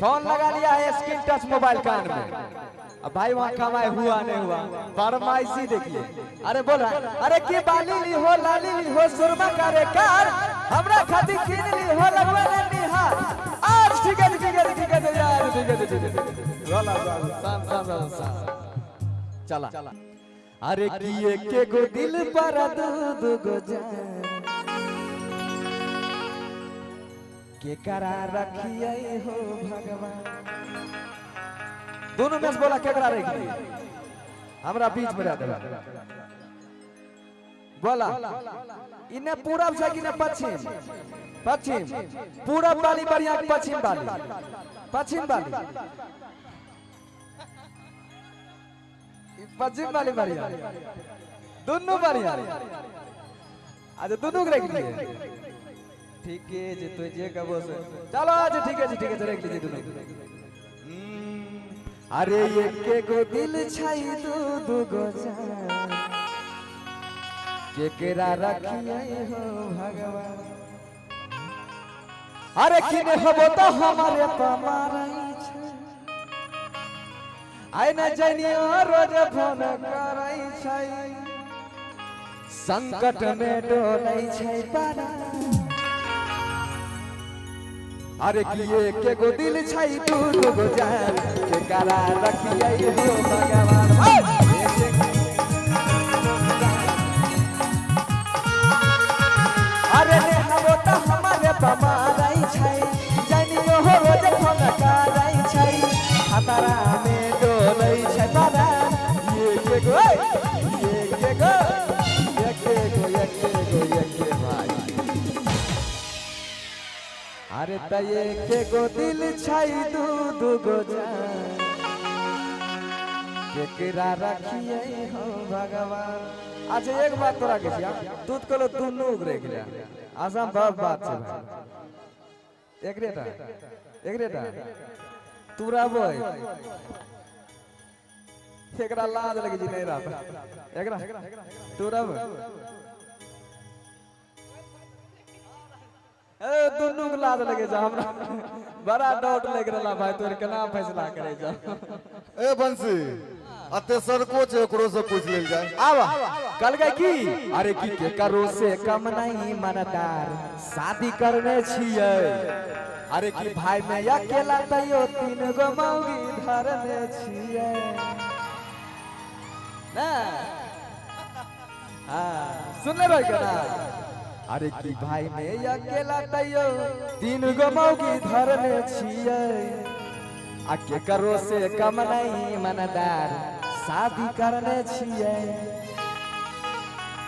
Phone लगा लिया है स्क्रीन टच मोबाइल कान में। अब भाई वहाँ कमाए हुआ नहीं हुआ, फरमाइशी देखिए। अरे बोल रहा है, अरे की बाली ली हो लाली ली हो सुरमा करे कार, हमरा खातिर किन ली हो लगवा ले निहार। आज ठीक है ठीक है ठीक है यार, ठीक है ठीक है, बोला शाम शाम शाम चला। अरे की एक गो दिल पर दू दू गो जान, के करा रखिए हो भगवान। दोनों में से बोला केकरा रखिए, हमरा बीच में रह बोला। इन्हें पूरब से कि पश्चिम? पश्चिम। पूरब वाली बढ़िया, पश्चिम वाली? पश्चिम वाली, पश्चिम वाली बढ़िया, दोनों बढ़िया। अच्छा दोनों के रख लिए, ठीक है जी, तो जे कबो से चलो। अच्छा ठीक है जी, ठीक है, रख लीजिए दोनों। अरे एक गो दिल छाई दू दू गो जान, केकरा रखिए हो भगवान। अरे किने होबो तो हमारे पमारई छे, आइ न जनियो रोज फोन करई छै, संकट में डोलै छै पारा। अरे किए के गो दिल छै दू दू गो जान, केकरा रखिए हो भगवान। अरे ने हमो त हमारे पमारई छै, जनियो हो रोज फोन करई छै, खतरा में डोलै छै पारा। ये के गो, ये के गो, ये के गो, ये के गो, ये के भाई। अरे तये के गो दिल छाई दू दू गो जान, केकरा रखिए हो भगवान। अच्छा एक बात तोरा के छिया, तू तो कहलो दुनू उगरे गेला, असंभव बात छै भाई। एकरेटा एकरेटा तू रहबो, एकरा लाज लगे जी नहीं रहता। एकरा तू रहबो, ए दुनू के लाज लगे जा, हमरा बड़ा डाउट लग रहा भाई, तोर केना फैसला करे जा। ए बंसी आ तेसरको छै, ओकरो से पूछ लेल जाय। आवा कल गए की, अरे की के करो से कम नहीं मनदार, शादी करने छियै। अरे की भाई मैं अकेला तैयो तीन गो मौगी धरने छियै ना। हां सुन ले भाई केना, अरे की भाई में अकेला तैयो तीन गो मौगी धरने छियै, आ के करो से कम नहीं मनदार, शादी करने छियै।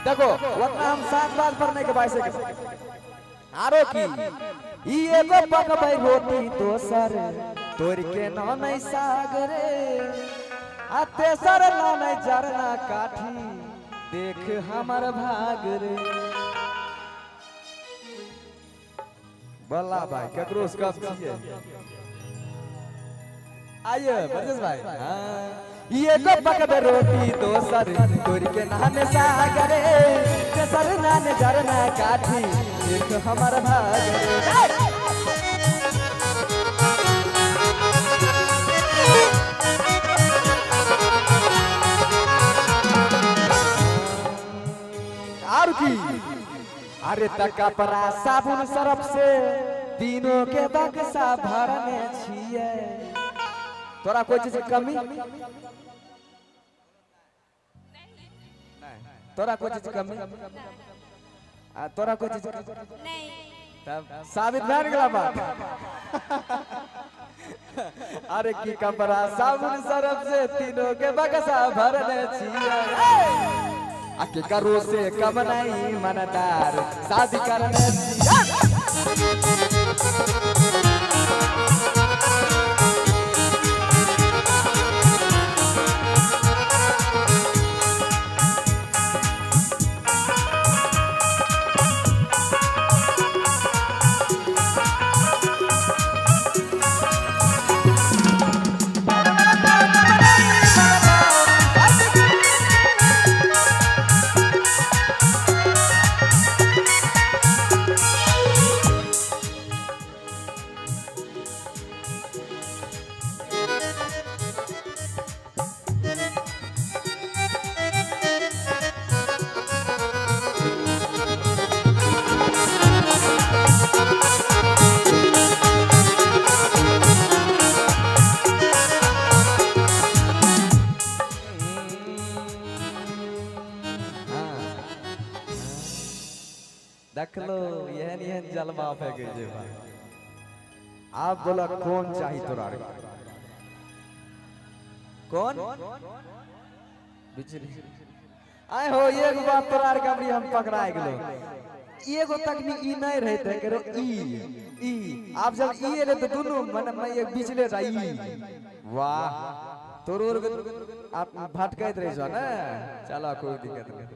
देखो उतना हम सात बात पर नहीं के भाई से आरो की ई एगो पकबै रोटी दोसर तोड़ के नानै सागरे, आ तेसर लानै जरना काठी, देख हमर भाग रे। बोला भाई केकरो से कम छियै। आइए ब्रजेश भाई। हाँ ये गो पकबे रोटी दोसर तोड़ के नाने सागरे, तेसर नाने जरना काठी, देख हमर भाग रे। आर की अरे त कपड़ा साबुन सरफ से तीनों के बक्सा भरने छियै। तोरा कोई चीज की कमी नहीं? तोरा कोई चीज की कमी? आ तोरा कोई चीज नहीं? तब साबित भए गेला बात। अरे की कपड़ा साबुन सरफ से तीनों के बक्सा भरने छियै, आ के करो से कम नहीं मनदार, शादी करने छियै। एहन एहन जलवा फेंके जे भाई। आप बोला कौन चाही तोरा आर के? कौन बिजली आय हो एगो बात तोरा आर के अबरी हम पकड़ाय गेलो। एगो तकनी ई नहीं रहते करो ई ई आप जब ई एले तो दोनों मन में एक बिचले जा ई। वाह तोर और आप भटकैत रह जो ना, चलो कोई दिक्कत नहीं।